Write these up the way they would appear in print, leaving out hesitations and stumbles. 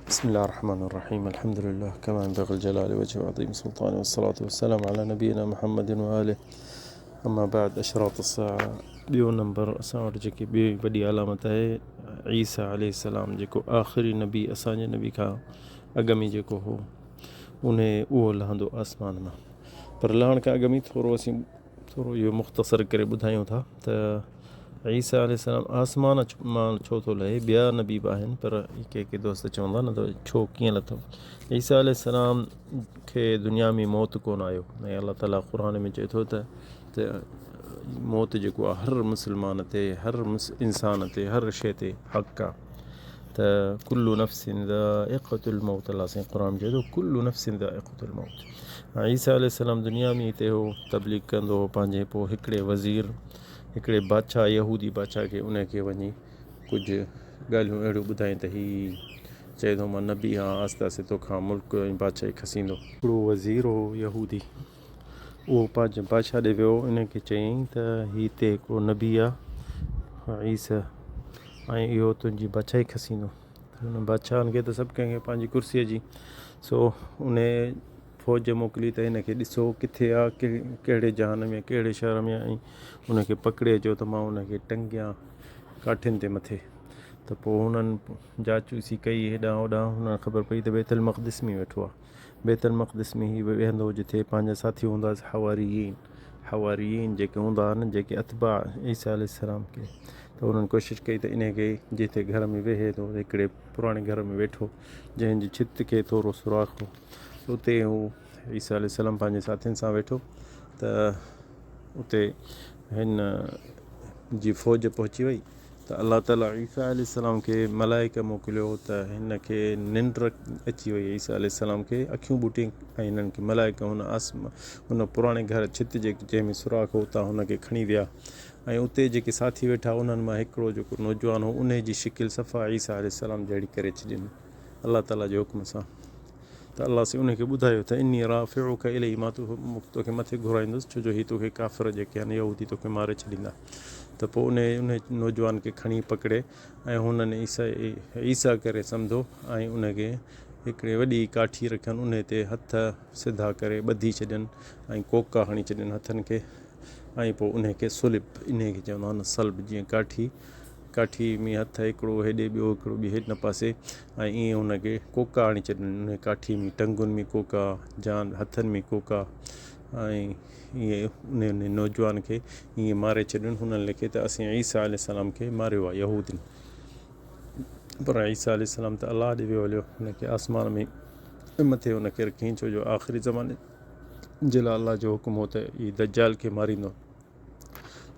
بسم الله الرحمن الرحيم الحمد لله كما ينبغي الجلال وجه عظيم سلطانه والصلاة والسلام على نبينا محمد وآله اما بعد اشراط الساعه ٻيو نمبر اسان وٽ جيڪي ٻي وڏي علامت آهي عيسيٰ عليه السلام جيڪو آخري نبي اسان جي نبي کان اڳ ۾ جيڪو هو ان اهو لهندو آسمان مان پر لهڻ کان اڳ ۾ ٿورو اسين ٿورو اهو مختصر ڪري ٻڌايون ٿا ته عيسيٰ عليه السلام آسمان مان ڇو ٿو لهي؟ ٻيا نبي به آهن پر ڪي ڪي دوست چوندا نه ته ڇو ڪيئن لٿو؟ عيسيٰ عليه السلام کي دنيا ۾ موت ڪونه آيو ۽ الله تعاليٰ قرآن ۾ چئي ٿو ته ته موت جيڪو آهي هر مسلمان تي هر انسان تي هر شيء تي حق آهي ته ڪل نفس ذائقة الموت الله سائين قرآن ۾ چئي ٿو ڪل نفس ذائقة الموت عيسيٰ عليه السلام دنيا ۾ هتي هو تبليغ ڪندو هو پنهنجي پوء هڪڙي وزير هڪڙي بادشاهه يهودي بادشاهه کي ان کي وڃي ڪجهه ڳالهيون اهڙيون ٻڌايائين ته هي چئي ٿو مان نبي آهيان آهستي آهستي توکان ملڪ ۽ بادشاهي کسيندو. هڪڙو وزير هو يهودي اهو پنهنجي بادشاهه ڏي ويو ان کي چيائين ته هي هتي هڪڙو نبي آهي عيسيٰ ۽ اهو تنهنجي بادشاهي کسيندو. هن بادشاهن کي ته سڀ ڪنهن کي پنهنجي ڪرسيء جي سو ان فوج موڪلي ته هن کي ڏسو ڪٿي آ ڪهڙي جهان ۾ ڪهڙي شهر ۾ ۽ ان کي پڪڙي اچو ته مان ان کي ٽنگيان ڪاٺين تي مٿي ته پوء هنن جاچوسي ڪئي هيڏانهن هوڏانهن هنن خبر پئي ته بيت المقدس ۾ ويٺو آ بيت المقدس ۾ هي ويهندو هو جتي پنهنجا ساٿي هوندا هئس حواريين حواريين جيڪي هوندا هئا نه جيڪي اتباع عيسيٰ عليه السلام کي ته انهن ڪوشش ڪئي ته انهي کي جتي گهر ۾ ويهي ٿو هڪڙي پراڻي گهر ۾ ويٺو جنهن جي ڇت کي ٿورو سوراخ هو اتي هو عيسيٰ عليه السلام پنهنجي ساٿين سان ويٺو ته اتي هن جي فوج پهچي وئي ته الله تعاليٰ عيسيٰ عليه السلام کي ملائڪ موڪليو ته هن کي ننڊ اچي وئي عيسيٰ عليه السلام کي اکيون ٻوٽي ۽ هنن کي ملائڪ هن آسم هن پراڻي گهر ڇت جي جنهن ۾ سوراخ هو اتان هن کي کڻي ويا ۽ اتي جيڪي ساٿي ويٺا انهن مان هڪڙو جيڪو نوجوان هو انهي جي شڪل صفا عيسيٰ عليه السلام جهڙي ڪري ڇڏين الله تعاليٰ جي حڪم سان ته الله سائين انهي کي ٻڌايو ته اني رافعک الي مان توکي مٿي گهرائيندس ڇو جو هي توکي ڪافر جيڪي آهن يهودي توکي ماري ڇڏيندا ته پوء انهي انهي نوجوان کي کڻي پڪڙي ۽ هنن عيسيٰ عيسيٰ ڪري سمڌو ۽ ان کي هڪڙي وڏي ڪاٺي رکين انهي تي هٿ سڌا ڪري ٻڌي ڇڏين ۽ ڪوڪا هڻي ڇڏين هٿن کي ۽ پوء انهي کي صلب انهي کي چوندا آهن صلب جيئن ڪاٺي ڪاٺي ۾ هٿ هڪڙو هيڏي ٻيو هڪڙو ٻي هن پاسي ۽ ائين هن کي ڪوڪا هڻي ڇڏين ان ڪاٺي ۾ ٽنگن ۾ ڪوڪا جان هٿن ۾ ڪوڪا ۽ ائين ان نوجوان کي ائين ماري ڇڏين هنن لکي ته اسين عيسيٰ عليه السلام کي ماريو آهي يهودين پر عيسيٰ عليه السلام ته الله ڏي ويو هليو هن کي آسمان ۾ مٿي هن کي رکيائين ڇو جو آخري زماني جي لاء الله جو حڪم هو ته هي دجال کي ماريندو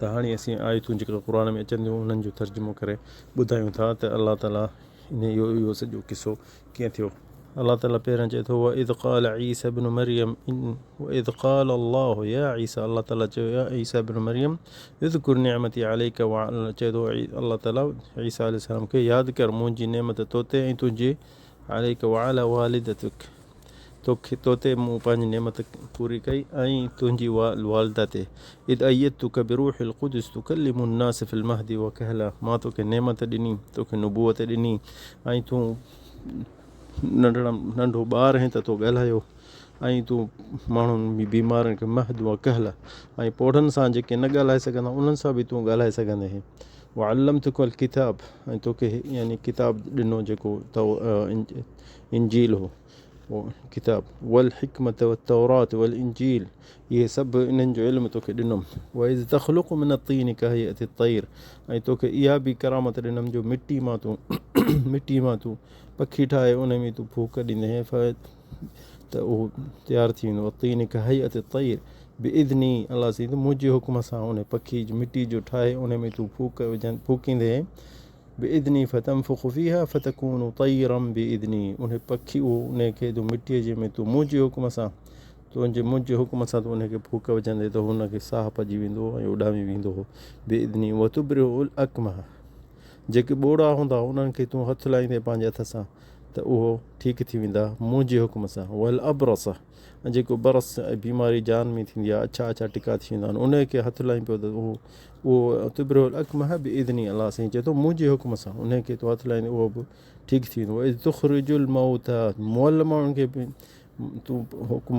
ته هاڻي اسين آيتون جيڪي قرآن ۾ اچن ٿيون انهن جو ترجمو ڪري ٻڌايون ٿا ته الله تعاليٰ ان اهو اهو سڄو قصو ڪيئن ٿيو. الله تعاليٰ پهريان چئي ٿو واذ قال عيسي ابن مريم ان واذ قال الله يا عيسي الله تعاليٰ چيو يا عيسي ابن مريم اذڪر نعمتي عليك وعلى چئي ٿو الله تعاليٰ عيسيٰ عليه السلام کي ياد ڪر منهنجي نعمت تو تي ۽ تنهنجي عليك وعلى والدتك توکي توتي مون پنهنجي نعمت پوري ڪئي ۽ تنهنجي والده تي، اذ ايدتک بروح القدس تڪلم الناس في المهد وڪهلا مان توکي نعمت ڏني، توکي نبوت ڏني ۽ تون ننڍڙا ننڍو ٻار هين ته تو ڳالهايو ۽ تون ماڻهن ۾ بيمارن کي مهد وڪهلا ۽ پوڙهن سان جيڪي نه ڳالهائي سگهندا انهن سان به تون ڳالهائي سگهندين هين وعلمتک الڪتاب ۽ توکي يعني ڪتاب ڏنو جيڪو انجيل هو. ڪتاب، والحڪمة والتوراة والانجيل اهي سڀ انهن جو علم توکي ڏنم. واذ تخلق من الطين ڪهيئة الطير ۽ توکي اها به ڪرامت ڏنم جو مٽي مان تون مٽي مان تون پکي ٺاهي ان ۾ تون ڦوڪ ڏيندين ته اهو تيار ٿي ويندو الطين ڪهيئة الطير باذني الله سائين منهنجي حڪم سان ان پکي مٽي جو ٺاهي ان ۾ تون ڦوڪ وجهن ڦوڪيندين باذني فتنفخ فيها فتڪون طيرا باذني انهي پکي اهو انهي کي تون مٽيء جي ۾ تون منهنجي حڪم سان تنهنجي منهنجي حڪم سان تون انهي کي ڦوڪ وجهندي ته هن کي ساهه پئجي ويندو هو ۽ اڏامي ويندو هو باذني وتبرئ الاڪمه جيڪي ٻوڙا هوندا انهن کي تون هٿ لائيندي پنهنجي هٿ سان ته اهو ٺيڪ ٿي ويندا منهنجي حڪم سان والابرص ۽ جيڪو برص بيماري جان ۾ ٿيندي آهي اڇا اڇا ٽڪا ٿي ويندا آهن ان کي هٿ لائين پيو ته اهو اهو تبرئ الاڪمه باذني الله سائين چئي ٿو منهنجي حڪم سان ان کي تو هٿ لائين اهو به ٺيڪ ٿي ويندو واذ تخرج الموتيٰ مئل ماڻهن کي به تون حڪم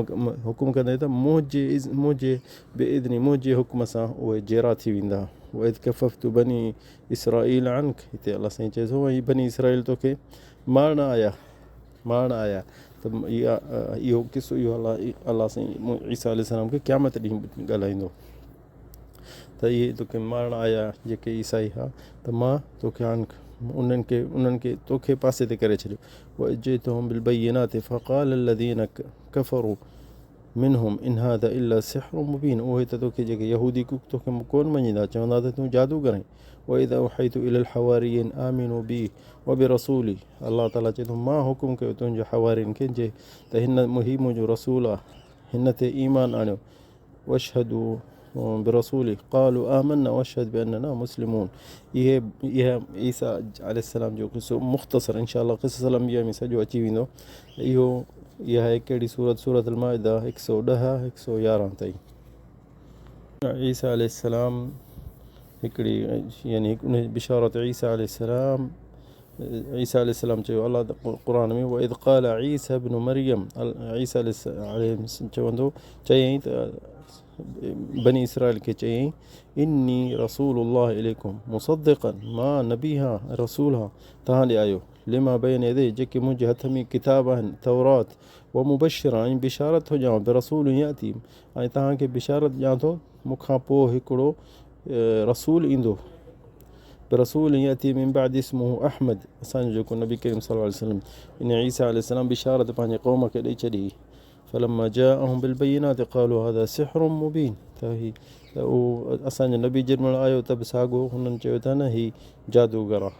حڪم ڪندين ته منهنجي منهنجي باذني منهنجي حڪم سان اهي جيئرا ٿي ويندا واذ ڪففت بني اسرائيل عنڪ هتي الله سائين چئي ٿو ۽ بني اسرائيل توکي مارڻ آيا مارڻ آيا ته اهو قصو اهو الله الله سائين عيسيٰ عليه السلام کي قيامت ڏينهن ڳالهائيندو ته اهي توکي مارڻ آيا جيڪي عيسائي هئا ته مان توکي عنڪ انهن کي انهن کي توکي پاسي تي ڪري ڇڏيو وجئتهم بالبينات فقال الذين ڪفروا منهم ان هذا الا سحر مبين اهي ته توکي جيڪي يهودي توکي ڪونه مڃيندا چوندا ته تون جادوگر آهين واذا اوحيت الى الحواريين آمنوا بي وبرسولي الله تعالي چئي ٿو مان حڪم ڪيو تنهنجي حوارين کي جي ته هن هي منهنجو رسول آهي هن تي ايمان آڻيو واشهدوا برسولي قالوا آمنا واشهد بأننا مسلمون اهي اها عيسيٰ عليه السلام جو قصو مختصر ان شاء الله قصص الانبياء ۾ سڄو اچي ويندو اهو اها هڪ اهڙي سورت سورت المائده هڪ سو ڏهه هڪ سو يارهن تائين عيسيٰ عليه السلام هڪڙي يعني ان بشارت عيسيٰ عليه السلام عيسيٰ عليه السلام چيو الله قرآن ۾ واذ قال عيسيٰ ابن مريم عيسيٰ عليه چوندو چيائين ته بني اسرائيل کي چيائين اني رسول الله اليڪم مصدقا مان نبي هان رسول هان توهان ڏي آيو لما بين يدي جيڪي منهنجي هٿ ۾ ڪتاب آهن تورات ومبشرا ۽ بشارت ٿو ڏيان برسول ياتي ۽ توهان کي بشارت ڏيان ٿو مون کان پوء هڪڙو رسول ايندو برسول ياتي من بعد اسمه احمد اسان جو جيڪو نبي ڪريم صلي الله عليه وسلم ان عيسيٰ عليه السلام بشارت پنهنجي قوم کي ڏئي ڇڏي فلما جاءهم بالبينات قالوا هذا سحر مبين ته هي ته اهو اسان جو نبي جيڏي مهل آيو ته به ساڳو هنن چيو ته نه هي جادوگر آهي.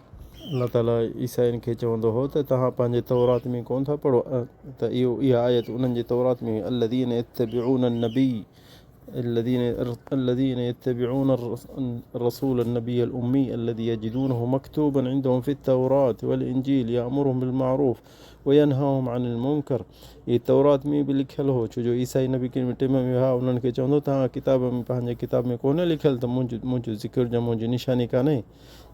الله تعاليٰ عيسائين کي چوندو هو ته توهان پنهنجي تورات ۾ ڪونه ٿا پڙهو ته اهو اها آيت انهن جي تورات ۾ هئي الذين يتبعون النبي الذين الذين يتبعون الرسول النبي الأمي الذي يجدونه مكتوبا عندهم في التوراة والإنجيل يأمرهم بالمعروف وينهاهم عن المنڪر هي تورات ۾ به لکيل هو ڇو جو عيسائي نبي ڪريم ٽيم ۾ هئا انهن کي چوندو توهان ڪتاب ۾ پنهنجي ڪتاب ۾ ڪونه لکيل ته منهنجو منهنجو ذڪر جو منهنجي نشاني ڪانهي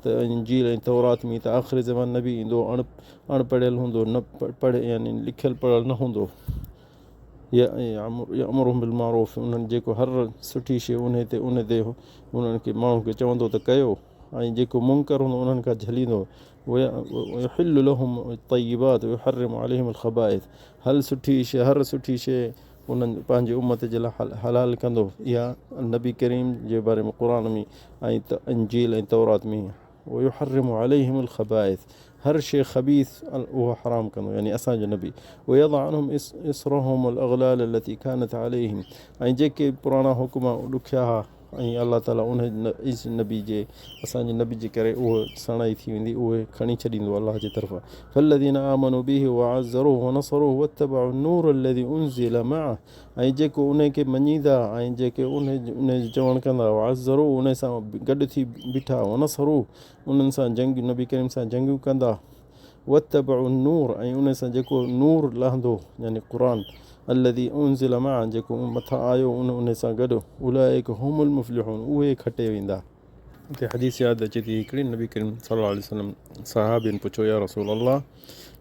ته انجيل ۽ تورات ۾ ته آخر زمان نبي ايندو اڻ اڻ پڙهيل هوندو نه پڙهي يعني لکيل پڙهيل نه هوندو يأمرهم بالمعروف انهن جيڪو هر سٺي شيء انهي تي ان تي انهن کي ماڻهن کي چوندو ته ڪيو ۽ جيڪو منڪر هوندو انهن کان جهليندو ويحل لهم الطيبات ويحرم عليهم الخبائث هل سٺي شيء هر سٺي شيء انهن پنهنجي امت جي لاء حلال ڪندو اها نبي ڪريم جي باري ۾ قرآن ۾ ۽ انجيل ۽ تورات ۾ ويحرم عليهم الخبائث هر شيء خبيث اهو حرام ڪندو يعني اسان جو نبي ويضع عنهم اصرهم والاغلال التي كانت عليهم ۽ جيڪي پراڻا حڪم ڏکيا ها ۽ الله تعالي ان نبي جي اسان جي نبي جي ڪري اهو سڻائي ٿي ويندي اهي کڻي ڇڏيندو الله جي طرفان فالذين آمنوا به وعزروه ونصروه واتبعوا النور الذي انزل معه ۽ جيڪو انهي کي مڃيندا ۽ جيڪي انهي جو چوڻ ڪندا، وعزروه انهي سان گڏ ٿي بيٺا، ونصروه انهن سان جنگ نبي ڪريم سان جنگيون ڪندا، واتبعوا النور ۽ انهي سان جيڪو نور لهندو يعني قرآن، الذي انزل معه جيڪو مٿان آيو انهي سان گڏ، اولئڪ هم المفلحون اهي کٽي ويندا. اتي حديث ياد اچي ٿي هڪڙي نبي ڪريم صلي الله عليه وسلم صحابين پڇيو يا رسول الله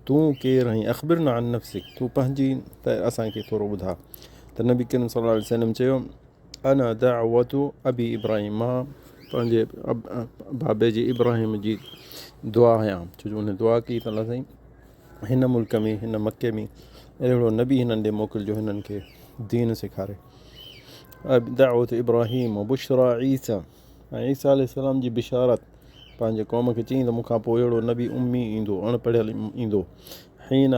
تون ڪير آهين اخبرنا عن نفسك تون پنهنجي ته اسان کي ٿورو ٻڌاء ته نبي ڪريم صلي الله عليه وسلم چيو انا دعوت ابي ابراهيم مان پنهنجي بابي جي ابراهيم جي دعا آهيان ڇو جو ان دعا ڪئي ته الله سائين هن ملڪ ۾ هن مڪي ۾ اهڙو نبي هنن ڏي موڪل جو هنن کي دين سيکاري دعوت ابراهيم وبشرا عيسيٰ ۽ عيسيٰ عليه السلام جي بشارت پنهنجي قوم کي چيائين ته مون کان پوء اهڙو نبي امي ايندو اڻ پڙهيل ايندو حين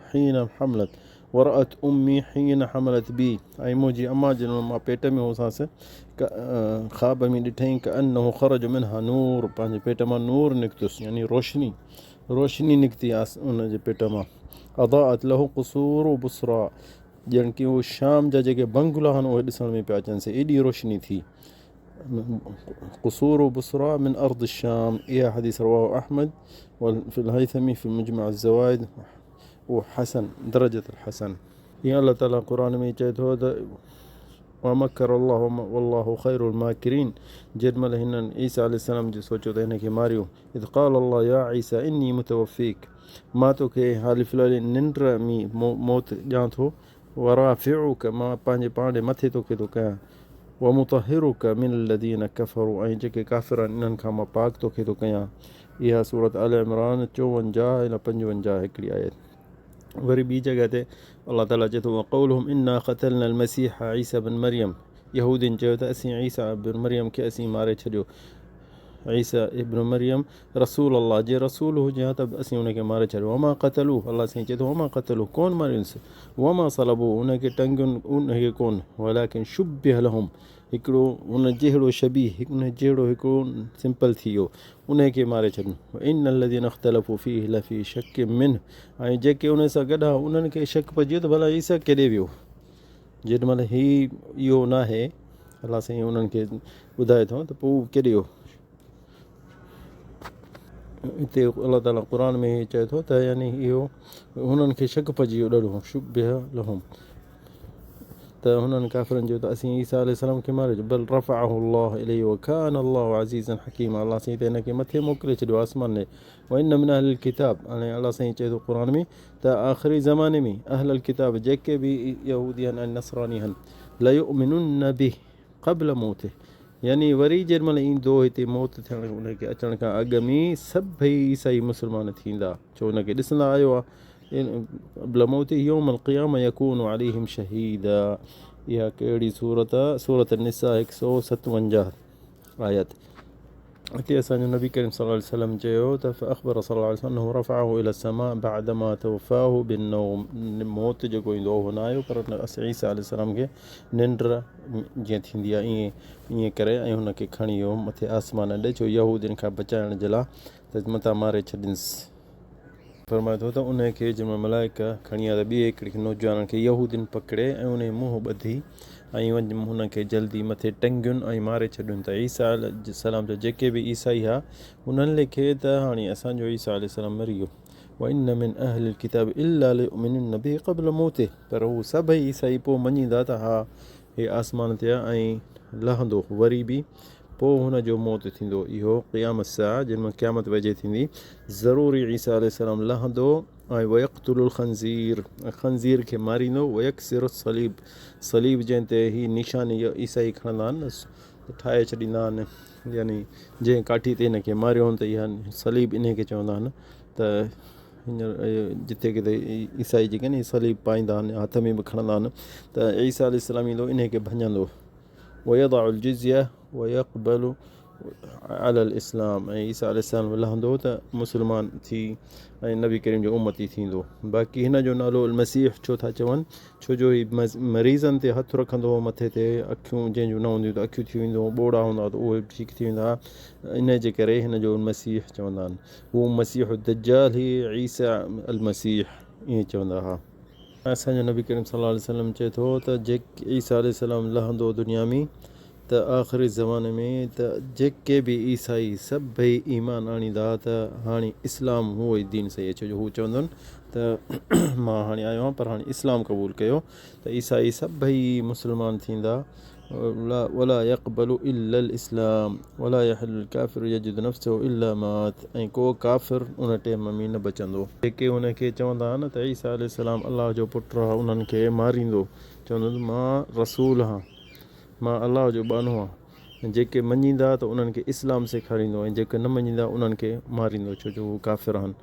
حين حملت ورأت امي حين حملت بي ۽ منهنجي اما جڏهن مان پيٽ ۾ هوسانس خواب ۾ ڏٺائين ڪأنه خرج منها نور پنهنجي پيٽ مان نور نڪتس يعني روشني روشني نڪتي ان جي پيٽ مان اضاءت له قصور بصرا ڄڻ ڪي اهي شام جا جيڪي بنگلا آهن اهي ڏسڻ ۾ پيا اچن سي ايڏي روشني ٿي. قصور بصرى من أرض الشام. اها حديث رواه أحمد وفي الهيثمي في مجمع الزوائد وحسن درجة الحسن. ائين الله تعاليٰ قرآن ۾ چئي ٿو ته ومڪر الله والله خير الماڪرين جيڏي مهل هنن عيسيٰ عليه السلام جو سوچيو ته هن کي ماريو اذ قال الله يا عيسيٰ اني متوفيڪ مان توکي حال في الحال ننڊ ۾ موت ڏيان ٿو ورافعڪ مان پنهنجي پاڻ ڏي مٿي توکي ٿو ڪيان ومطهرڪ من الذين ڪفروا ۽ جيڪي ڪافر آهن انهن کان مان پاڪ توکي ٿو ڪيان. اها سورة آل عمران 54 الي 55 هڪڙي آيت. وري ٻي جڳهه تي الله تعالي چئي ٿو وقولهم انا قتلنا المسيح عيسى بن مريم يهودين چيو ته اسين عيسيٰ بن مريم کي اسين ماري ڇڏيو. عيسيٰ ابن مريم رسول الله جي رسول هجي ها ته به اسين ان کي ماري ڇڏيو. وما قتلوه الله سائين چئي ٿو وما قتلوه ڪون ماريونس وما صلبوه ان کي ٽنگيون ان کي ڪون ولڪن شبه لهم هڪڙو ان جهڙو شبيه ان جهڙو هڪڙو سمپل ٿي ويو ان کي ماري ڇڏيون. ان الذين اختلفوا فيه لفي شڪ منه ۽ جيڪي ان سان گڏ ها انهن کي شڪ پئجي ويو ته ڀلا عيسيٰ ڪيڏي ويو. جيڏي مهل هي اهو ناهي الله سائين انهن کي ٻڌائي ٿو ته پوء ڪيڏي ويو. هتي الله تعاليٰ قرآن ۾ هي چئي ٿو ته يعني اهو هنن کي شڪ پئجي ويو ڏاڍو شبه لهم ته هنن ڪافرن چيو ته اسين عيسيٰ عليه السلام کي ماري بل رفعه الله اليه وڪان الله عزيزا حڪيما الله سائين ته هن کي مٿي موڪلي ڇڏيو آسمان ڏي وان من اهل الڪتاب هاڻي الله سائين چئي ٿو قرآن ۾ ته آخري زماني ۾ اهل الڪتاب جيڪي به يهودي آهن ۽ نصراني آهن ليؤمنن به قبل موته يعني وري جنهن مهل ايندو هتي موت ٿيڻ ان کي اچڻ کان اڳ ۾ سڀئي عيسائي مسلمان ٿيندا ڇو ان کي ڏسندا آيو آهي قبل موته يوم القيامه يكون عليهم شهيدا اها ڪهڙي سورت آهي سورت النساء 157 آيت. هتي اسان جو نبي ڪريم صلي الله عليه وسلم چيو ته فاخبر صلي الله عليه وسلم انه رفعه الى السماء بعدما توفاه بالنوم موت جيڪو ايندو اهو نه آيو پر عيسيٰ عليه السلام کي ننڊ جيئن ٿيندي آهي ائين ائين ڪري ۽ هن کي کڻي ويو مٿي آسمان ڏي ڇو يهودين کان بچائڻ جي لاء ته متان ماري ڇڏينس. فرمائي ٿو ته انهيء کي جنهن مهل ملائڪ کڻي آيا ته ٻئي هڪڙي نوجوان کي يهودين پڪڙي ۽ انهيء منهن ٻڌي ۽ هن کي جلدي مٿي ٽنگين ۽ ماري ڇڏين ته عيسيٰ عليه السلام جا جيڪي به عيسائي ها انهن ليکي ته هاڻي اسان جو عيسيٰ عليه السلام مري ويو وان من اهل الڪتاب الا ليؤمنن به قبل موته پر هو سڀئي عيسائي پوء مڃيندا ته ها هي آسمان تي آهي ۽ لهندو وري به پوء هن جو موت ٿيندو. اهو قيام الساعة جنھن ۾ قيامت ويجهي ٿيندي. ضروري عيسيٰ عليه السلام لهندو ۽ ويقتل الخنزير ۽ خنزير کي ماريندو ويڪسر الصليب صليب جنھن تي هي نشاني عيسائي کڻندا آهن نه ٺاهي ڇڏيندا آهن يعني جنھن ڪاٺي تي هن کي ماريو هن ته اها صليب انهي کي چوندا آهن ته هينئر جتي ڪٿي عيسائي جيڪي آهن صليب پائيندا آهن هٿ ۾ به کڻندا آهن ته عيسيٰ عليه السلام ايندو انهي کي ڀڃندو. ويضع الجزيه ويقبل علي الاسلام ۽ عيسيٰ عليه السلام لهندو ته مسلمان ٿي ۽ نبي ڪريم جو امتي ٿيندو. باقي هن جو نالو المسيح ڇو ٿا چون ڇو جو هي مريضن تي هٿ رکندو هو مٿي تي اکيون جنهن جون نه هونديون ته اکيون ٿي ويندو هو ٻوڙا هوندا هئا ته اهي به ٺيڪ ٿي ويندا هئا ان جي ڪري هن جو المسيح چوندا آهن. هو مسيح الدجال هي عيسيٰ المسيح ائين چوندا هئا. اسان جو نبي ڪريم صلي الله عليه وسلم چئي ٿو ته جيڪ عيسيٰ عليه السلام لهندو دنيا ۾ ته آخري زماني ۾ ته جيڪي به عيسائي سڀئي ايمان آڻيندا ته هاڻي اسلام هو ئي دين صحيح ڇو جو هو چوندن ته مان هاڻي آيو آهيان پر هاڻي اسلام قبول ڪيو ته عيسائي سڀئي مسلمان ٿيندا ولا يقبل الا الاسلام ولا يحل الڪافر يجد نفسه الا مات ۽ ڪو ڪافر ان ٽيم ۾ نه بچندو. جيڪي ان کي چوندا ها نه ته عيسيٰ عليه السلام الله جو پٽ آهي انهن کي ماريندو چوندو ته مان رسول آهيان مان الله جو ٻانهو آهيان ۽ جيڪي مڃيندا ته انهن کي اسلام سيکاريندو ۽ جيڪي نه مڃيندا انهن کي ماريندو ڇو جو هو ڪافر آهن.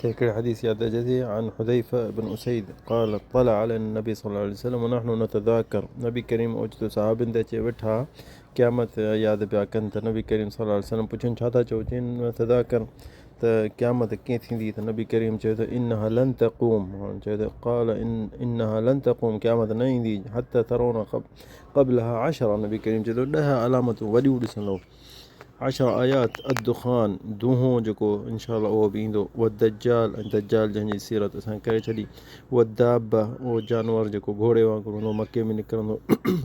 هڪڙي حديث ياد اچي ٿي، عن حذيفه بن اسيد قال طلع علينا النبي صلي الله عليه وسلم ونحن نتذاڪر نبي ڪريم اوچتو صحابين تي اچي ويٺا قيامت ياد پيا ڪن ته نبي ڪريم صلي الله عليه وسلم پڇين ڇا ٿا چئو چين نتذاڪر ته قيامت ڪيئن ٿيندي ته نبي ڪريم چيو ته انها لن تقوم چيو ته قال ان انها لن تقوم قيامت نه ايندي حتى ترون قبلها عشر نبي ڪريم چيو ته 10 علامتون وڏيون ڏسندو. عشر آيات الدخان دونهون جيڪو انشاء الله اهو به ايندو والدجال ۽ دجال جنهن جي سيرت اسان ڪري ڇڏي والدابه اهو جانور جيڪو گهوڙي وانگر هوندو مڪي ۾ نڪرندو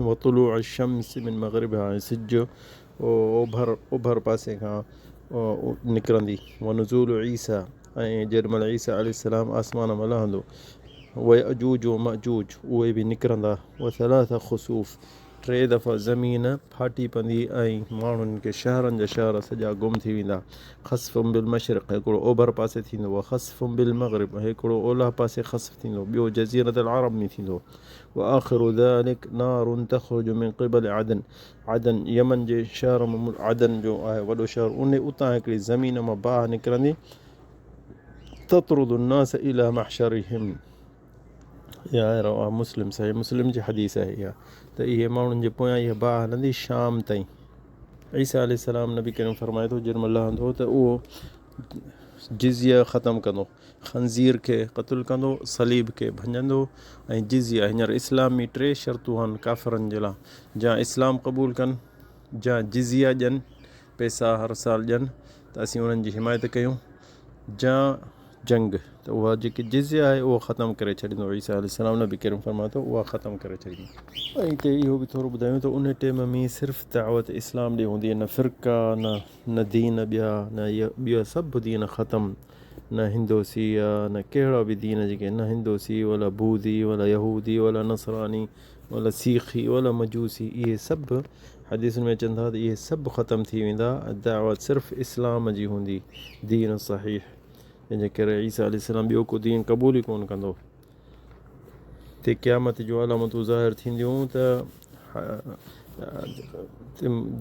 وطلوع الشمس من مغربها ۽ سج اوڀر اوڀر پاسي کان نڪرندي ونزول عيسيٰ ۽ جيڏي مهل عيسيٰ عليه السلام آسمان مان لهندو وياجوج وماجوج اهي به نڪرندا وثلاثه خسوف ٽي دفعا زمين ڦاٽي پوندي ۽ ماڻهن کي شهرن جا شهر سڄا گم ٿي ويندا. خسف بالمشرق هڪڙو اوڀر پاسي ٿيندو وخسف بالمغرب هڪڙو اولهه پاسي خسف ٿيندو ٻيو جزيرة العرب ۾ ٿيندو وآخر ذلڪ نار تخرج من قبل عدن عدن يمن جي شهر ۾ عدن جو آهي وڏو شهر ان اتان هڪڙي زمين مان باهه نڪرندي تطرد الناس الى محشرهم اها آهي رواه مسلم صحيح مسلم جي حديث آهي اها ته اهي ماڻهن جي پويان اها باهه هلندي شام تائين عيسيٰ عليه السلام نبي ڪريم فرمائي ٿو جنهن مهل لهندو ته اهو جزيه ختم ڪندو خنزير کي قتل ڪندو صليب کي ڀڃندو ۽ جزيه هينئر اسلام ۾ ٽي شرطون آهن ڪافرن جي لاء جا اسلام قبول ڪن جا جزيه ڏين پئسا هر سال ڏين ته اسين انهن جي حمايت ڪيون جا جنگ ته اها جيڪي جزيه آهي اهو ختم ڪري ڇڏيندو عيسيٰ عليه السلام نبي ڪريم فرمائي ٿو اها ختم ڪري ڇڏيندو. ۽ هتي اهو به ٿورو ٻڌايون ته ان ٽيم ۾ صرف دعوت اسلام ڏي هوندي نه فرقا نه نه دين ٻيا نه ٻيا سڀ دين ختم نه هندوسي يا نه ڪهڙا به دين جيڪي نه هندوسي ولا بوذي ولا يهودي ولا نصراني ولا سيخي ولا مجوسي اهي سڀ حديثن ۾ اچن ٿا ته اهي سڀ ختم ٿي ويندا دعوت صرف اسلام جي هوندي دين صحيح جنهن جي ڪري عيسيٰ عليه السلام ٻيو ڪو دين قبول ئي ڪونه ڪندو. تي قيامت جون علامتون ظاهر ٿينديون ته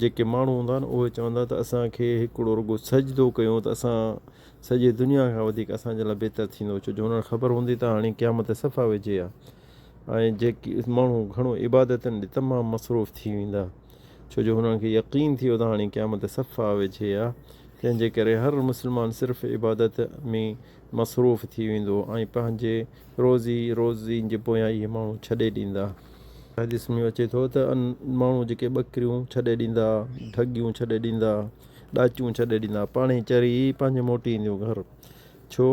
جيڪي ماڻهو هوندا آهن اهي چوندا ته اسان کي هڪڙو رڳو سجدو ڪيو ته اسان سڄي دنيا کان وڌيڪ اسان جي لاء بهتر ٿيندو ڇو جو هنن کي خبر هوندي ته هاڻي قيامت صفا ويجهي آهي ۽ جيڪي ماڻهو گهڻو عبادتن ڏي تمام مصروف ٿي ويندا ڇو جو هنن کي يقين ٿي ويو ته هاڻي قيامت صفا ويجهي آهي تنهن جي ڪري هر مسلمان صرف عبادت ۾ مصروف ٿي ويندو ۽ پنهنجي روزي روزي جي پويان اهي ماڻهو ڇڏي ڏيندا. حديث ۾ اچي ٿو ته ماڻهو جيڪي ٻڪريون ڇڏي ڏيندا، ڍڳيون ڇڏي ڏيندا، ڏاچيون ڇڏي ڏيندا، پاڻهي چري پنهنجي موٽي اينديون گهر. ڇو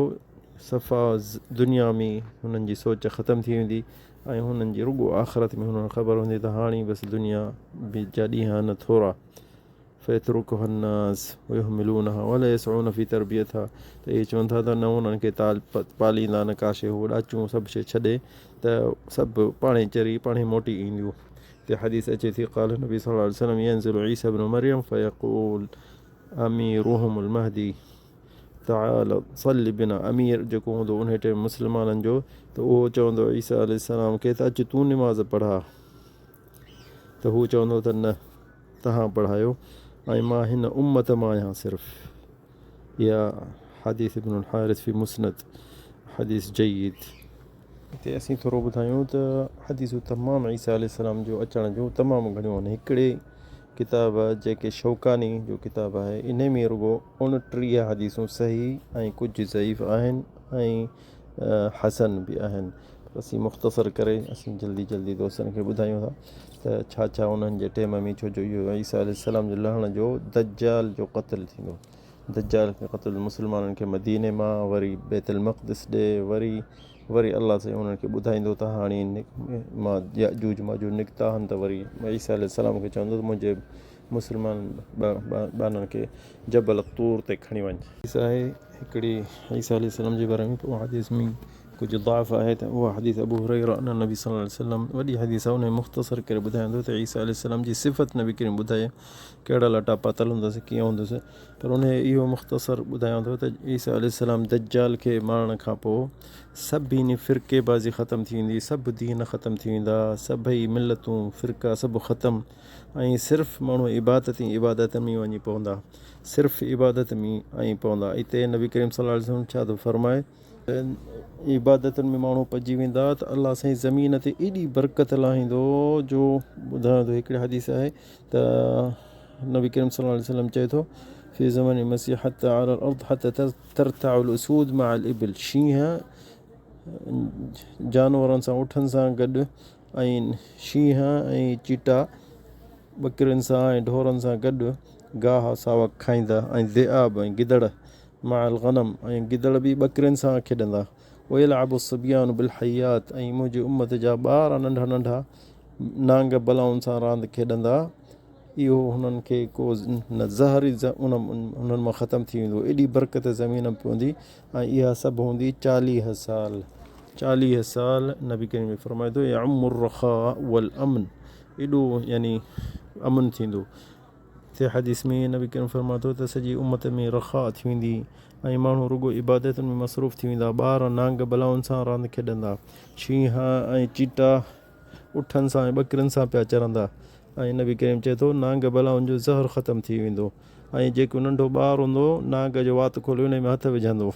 صفا دنيا ۾ هنن جي سوچ ختم ٿي ويندي ۽ هنن جي رڳو آخرت ۾ هنن کي خبر هوندي ته هاڻي بس دنيا جا ڏينهن آهن ٿورا. فيترڪها الناس ويهملونها ولا يسعون في تربيتها ته اهي چون ٿا ته نه انهن کي تال پاليندا نه ڪا شيء هو ڏاچون سڀ شيء ڇڏي ته سڀ پاڻهي چري پاڻهي موٽي اينديون تي حديث اچي ٿي قال النبي صلي الله عليه وسلم ينزل عيسى ابن مريم فيقول اميرهم المهدي تعال صل بنا امير جيڪو هوندو انهي ٽيم مسلمانن جو ته اهو چوندو عيسيٰ عليه السلام کي ته اچ تون نماز پڙها ته هو چوندو ته نه توهان پڙهايو ۽ مان هن امت مان آهيان صرف اها حديث ابن الحارث في مسند حديث جيد. هتي اسين ٿورو ٻڌايون ته حديثون تمام عيسيٰ عليه السلام جو اچڻ جون تمام گهڻيون آهن هڪڙي ڪتاب جيڪي شوڪاني جو ڪتاب آهي انهي ۾ رڳو 29 حديثون صحيح ۽ ڪجهه ضعيف آهن ۽ حسن به آهن پر اسين مختصر ڪري اسين جلدي جلدي دوستن کي ٻڌايون ٿا ته ڇا ڇا انهن جي ٽيم ۾ ڇو جو اهو عيسيٰ عليه السلام جو لهڻ جو دجال جو قتل ٿيندو دجال کي قتل مسلمانن کي مديني مان وري بيت المقدس ڏي وري وري الله سائين انهن کي ٻڌائيندو ته هاڻي مان ياجوج ماجوج نڪتا آهن ته وري عيسيٰ عليه السلام کي چوندو ته منهنجي مسلمان ٻانهن کي جبل طور تي کڻي وڃ. حديث آهي هڪڙي عيسيٰ عليه السلام جي باري ۾ ته اها حديث ۾ ڪجهه ضعف آهي ته اها حديث ابو هريره ان النبي صلي الله عليه وسلم وڏي حديث آهي ان ۾ مختصر ڪري ٻڌايان ٿو ته عيسيٰ عليه السلام جي صفت نبي ڪريم ٻڌائي ڪهڙا لٽا پاتل هوندس ڪيئن هوندس پر ان اهو مختصر ٻڌايان ٿو ته عيسيٰ عليه السلام دجال کي مارڻ کان پوء سڀني فرقي بازي ختم ٿي ويندي سڀ دين ختم ٿي ويندا سڀئي ملتون فرقا سڀ ختم ۽ صرف ماڻهو عبادت ئي عبادت ۾ وڃي پوندا صرف عبادت ۾ ۽ پوندا اتي نبي ڪريم صلي الله عليه وسلم ڇا ٿو فرمائي عبادتن ۾ ماڻهو پئجي ويندا ته الله سائين زمين تي ايڏي برڪت لاهيندو جو ٻڌايان ٿو هڪڙي حديث آهي ته نبي ڪريم صلي الله عليه وسلم چئي ٿو في زمن المسيح حتى على الارض حتى ترتع الاسود مع الابل شينهن جانورن سان اٺن سان گڏ ۽ شينهن ۽ چيٽا ٻڪرين سان ۽ ڍورن سان گڏ گاهه ساوڪ کائيندا ۽ ذئاب ۽ گدڙ مع الغنم ۽ گدڙ به ٻڪرين سان کيڏندا. ويلعب الصبيان بالحيات ۽ منهنجي امت جا ٻار ننڍا ننڍا نانگ بلائن سان راند کيڏندا. اهو هنن کي ڪو نه زهر ئي انهن مان ختم ٿي ويندو. ايڏي برڪت زمين ۾ پوندي ۽ اها سڀ هوندي 40 سال. 40 سال نبي ڪريم فرمائي ٿو يعم الرخاء والامن ايڏو يعني امن ٿيندو. ٿي حديث ۾ نبي ڪريم فرمائي ٿو ته سڄي امت ۾ رخاء ٿي ويندي ۽ ماڻهو رڳو عبادتن ۾ مصروف ٿي ويندا. ٻار نانگ بلائن سان راند کيڏندا. شينهن ۽ چيتا اٺن سان ۽ ٻڪرين سان پيا چرندا ۽ نبي ڪريم چئي ٿو نانگ بلائن جو زهر ختم ٿي ويندو ۽ جيڪو ننڍو ٻار هوندو نانگ جو وات کولي انهي ۾ هٿ وجهندو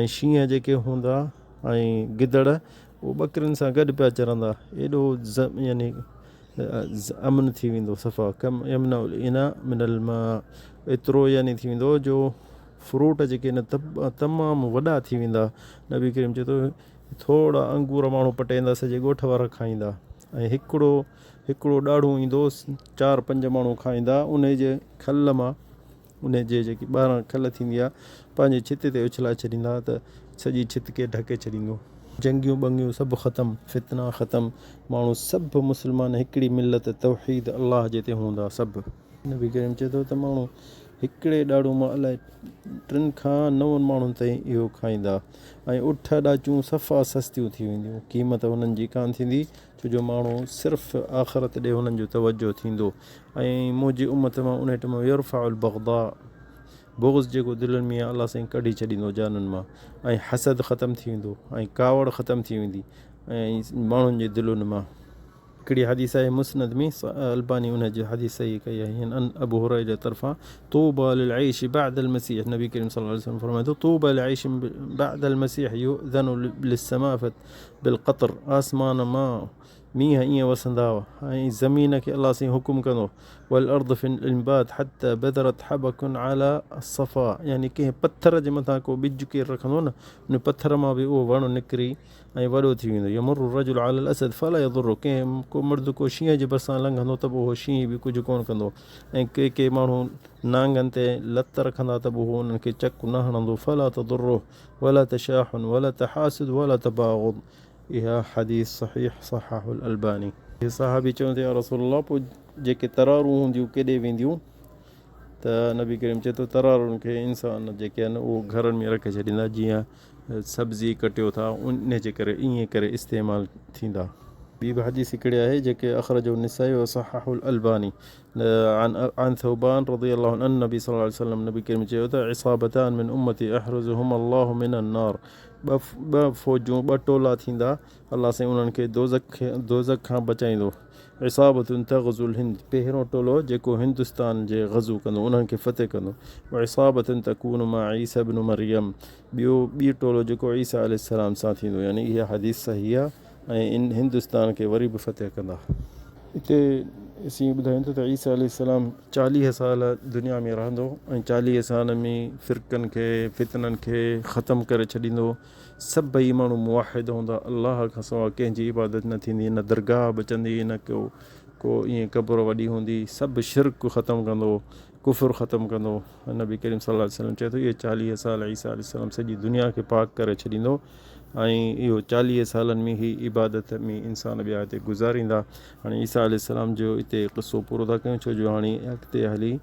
۽ شينهن جيڪي هوندا ۽ گدڙ اهو ٻڪرين سان گڏ پيا چرندا ايڏو يعني امن ٿي ويندو صفا ڪم يمنع الاناء من الماء ايترو يعني ٿي ويندو جو فروٽ جيڪي آهن تمام وڏا ٿي ويندا نبي ڪريم چئي ٿو ٿورا انگور ماڻهو پٽيندا سڄي ڳوٺ وارا کائيندا ۽ هڪڙو هڪڙو ڏاڙهون ايندو چار پنج ماڻهو کائيندا انهي جي کل مان انهي جي جيڪي ٻاهران کل ٿيندي آهي پنهنجي ڇت تي اڇلائي ڇڏيندا ته سڄي ڇت کي ڍڪي ڇڏيندو. جنگيون ٻنگيون سڀ ختم، فتنا ختم، ماڻهو سڀ مسلمان هڪڙي ملت توحيد الله جي تي هوندا سڀ. نبي ڪريم چئي ٿو ته ماڻهو هڪڙي ڏاڙهون مان الائي ٽن کان نون ماڻهن تائين اهو کائيندا ۽ اٺ ڏاچون صفا سستيون ٿي وينديون قيمت انهن جي ڪانه ٿيندي ڇو جو ماڻهو صرف آخرت ڏي هنن جو توجه ٿيندو ۽ منهنجي امت مان انهي ٽم يرفع البغضاء بغض جيڪو دلن ۾ آهي الله سائين ڪڍي ڇڏيندو جانن مان ۽ حسد ختم ٿي ويندو ۽ ڪاوڙ ختم ٿي ويندي ۽ ماڻهن جي دلن مان. هڪڙي حديث آهي مسند ۾ الباني ان جي حديث صحيح ڪئي آهي ان ابو هريره طرفان طوبى للعيش بعد المسيح نبي ڪريم صلي الله عليه وسلم فرمائي ٿو طوبى للعيش بعد المسيح يؤذن للسماء بالقطر آسمان مان مينهن ائين وسندا ۽ زمين کي الله سائين حڪم ڪندو والارض في الانبات حتى بذرت حبك على الصفا يعني ڪنهن پٿر جي مٿان ڪو ٻج ڪير رکندو نه ان پٿر مان به اهو وڻ نڪري ۽ وڏو ٿي ويندو. يمر الرجل علي الاسد فلا يضره ڪنهن ڪو مرد ڪو شينهن جي ڀرسان لنگهندو ته به اهو شينهن به ڪجهه ڪونه ڪندو ۽ ڪي ڪي ماڻهو نانگن تي لت رکندا ته به اهو انهن کي چڪ نه هڻندو فلا تضره ولا تشاحن ولا تحاسد ولا تباغض اها حديث صحيح صححه الالباني. صحابي چون ٿا يا رسول الله پوء جيڪي ترارون هونديون ڪيڏي وينديون ته نبي ڪريم چئي ٿو ترارن کي انسان جيڪي آهن اهو گهرن ۾ رکي ڇڏيندا جيئن سبزي ڪٽيو ٿا ان جي ڪري ائين ڪري استعمال ٿيندا. ٻي به حديث هڪڙي آهي جيڪي اخرجه النسائي وصححه الالباني عن عن ثوبان رضي الله عنه النبي صلي الله عليه وسلم نبي ڪريم چيو ته عصابتان من امتي احرزهما الله من النار ٻه فوجون ٻه ٽولا ٿيندا الله سائين انهن کي دوزخ کان بچائيندو. عصابة تغزو الهند، پهريون ٽولو جيڪو هندستان جي غزو ڪندو انهن کي فتح ڪندو. وعصابة تڪون مع عيسي ابن مريم، ٻيو ٻي ٽولو جيڪو عيسي عليه السلام سان ٿيندو. يعني اها حديث صحيح آهي ۽ ان هندستان کي وري به فتح ڪندا. اتي اسين ٻڌايون ٿا ته عيسي عليه السلام 40 سال دنيا ۾ رهندو ۽ 40 سال ۾ فرقن کي فتنن کي ختم ڪري ڇڏيندو. سڀئي ماڻهو موحد هوندا، الله کان سواء ڪنهن جي عبادت نه ٿيندي، نه درگاهه بچندي، نه ڪو ڪو ائين قبر وڏي هوندي، سڀ شرڪ ختم ڪندو، ڪفر ختم ڪندو. نبي ڪريم صلي الله عليه وسلم چئي ٿو اهي 40 سال عيسيٰ عليه السلام سڄي دنيا کي پاڪ ڪري ڇڏيندو ۽ اهو 40 سالن ۾ هي عبادت ۾ انسان ٻيا هتي گذاريندا. هاڻي عيسيٰ عليه السلام جو اتي قصو پورو ٿا ڪيون ڇو جو هاڻي اڳتي هلي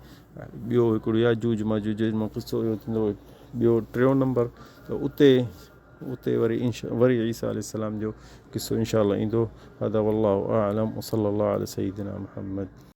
ٻيو هڪڙو ياجوج ماجوج جو قصو اهو ٿيندو ٻيو ٽيون نمبر ته اتي اتي وري وري عيسيٰ عليه السلام جو قصو انشاء الله ايندو. هذا والله اعلم وصلي الله علي سيدنا محمد.